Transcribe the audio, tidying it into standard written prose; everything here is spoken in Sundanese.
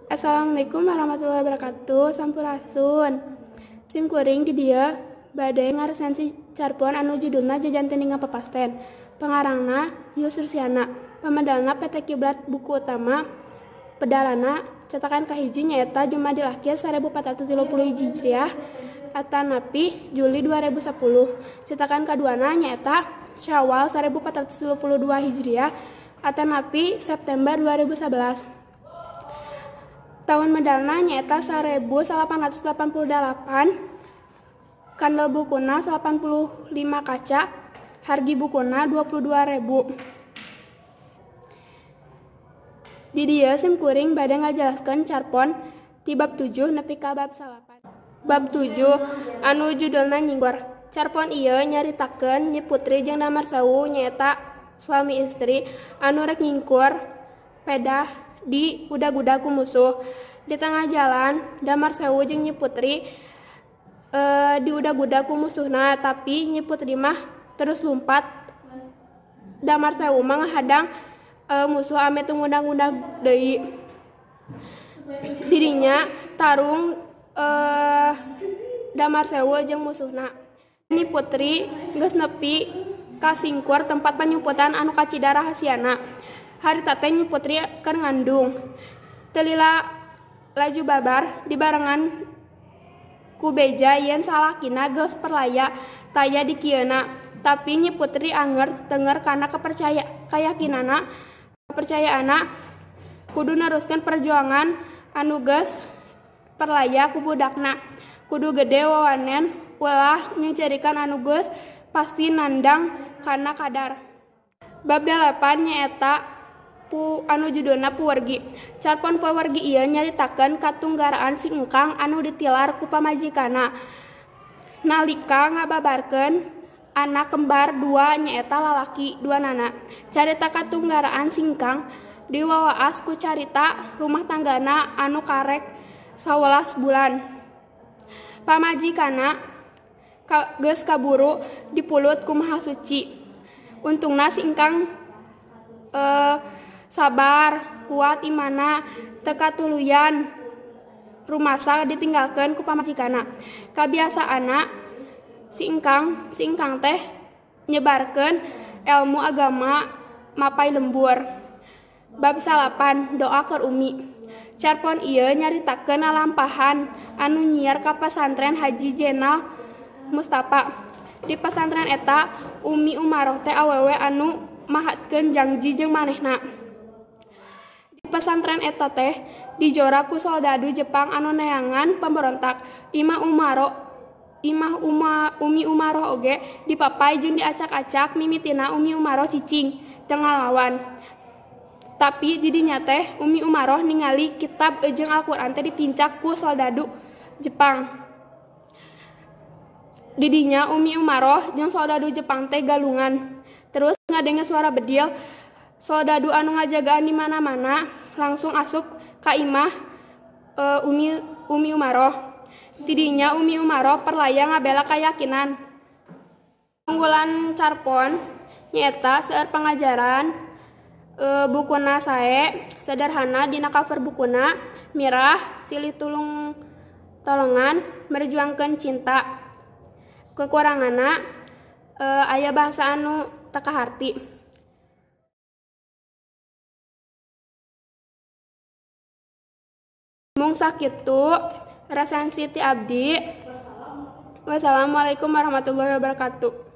Assalamualaikum warahmatullahi wabarakatuh. Sampurasun. Sim kuring di dieu bade ngaresensi carpon anu judulna Jajan Teu Ninggal Papasten. Pangarangna Yus Rusiana. Pamedalna PT Kiblat Buku Utama. Pedalana cetakan kahiji nyaeta Jumadil Akhir 1431 Hijriah atanapi Juli 2010. Cetakan kaduana nyaeta Syawal 1432 Hijriah atanapi September 2011. Tahun medalna nyaeta 1888, kandel bukuna 85 kaca, hargi bukuna 22.000. Di dieu sim kuring bade ngajelaskeun carpon ti bab 7 nepi ka bab 9. Bab 7 anu judulna Nyingkur. Carpon ieu nyaritakeun Nyi Putri jeung Damar Sewu nyaeta suami istri anu rek nyingkur pedah di udag-udag ku musuh. Di tengah jalan Damar Sewu jeung Nyi Putri diudag-udag ku musuhna, tapi Nyi Putri mah terus lumpat. Damar Sewu mah ngahadang musuh ame teu ngudag-udag deui. Dirinya tarung Damar Sewu jeung musuhna. Nyi Putri geus nepi ka singkur tempat panyumputan anu kacida rahasiana. Harita teh Nyi Putri keur ngandung. Teu lila laju babar dibarengan ku beja yen salakina geus perlaya taya dikieuna. Tapi Nyi Putri anger tenger kana keyakinana kepercayaanna kudu neruskeun perjuangan anu geus perlaya ku budakna. Kudu gede wawanen ulah nyeuceurikan anu geus pasti nandang kana kadar. Bab 8 nyaeta anu judulna Puwergi. Carpon Puwergi ieu nyaritakeun katunggaraan si Engkang anu ditilar ku pamajikanna nalika ngababarkeun anak kembar dua nyaeta lalaki dua nana. Carita katunggaraan si Engkang diwawaas ku carita rumah tanggana anu karek 11 bulan. Pamajikanna geus kaburu dipulut ku Maha Suci. Untungna si Engkang sabar, kuat imana, teu katuluyan rumasa ditinggalkeun ku pamajikanna. Kabiasaanna si Engkang teh nyebarkeun ilmu agama mapai lembur. Bab 9 doa keur Umi. Carpon ieu nyaritakeun lalampahan anu nyiar ka pasantren Haji Jenal Mustafa. Di pasantren eta Umi Umaroh teh awewe anu mahatkeun jangji jeung manehna. Di pesantren eta teh dijora ku soldadu Jepang anu neangan pemberontak. Umi Umaroh oge dipapai jeung diacak-acak mimitina Umi Umaroh cicing teu ngalawan. Tapi didinya teh Umi Umaroh ningali kitab jeung Al-Qur'an teh ditincak ku soldadu Jepang. Didinya Umi Umaroh jeung soldadu Jepang teh galungan. Terus ngadenge suara bedil, soldadu anu ngajagaan di mana-mana langsung asup ka imah Umi Umaroh. Tidinya Umi Umaroh perlaya ngabela kayakinan. Unggulan carpon nyaeta seueur pangajaran, bukuna sae sederhana dina cover bukuna mirah silih tulung tolongan merjuangkeun cinta. Kekuranganna aya bahasa anu teu kaharti. Mung sakitu resensi ti abdi. Wassalamualaikum warahmatullahi wabarakatuh.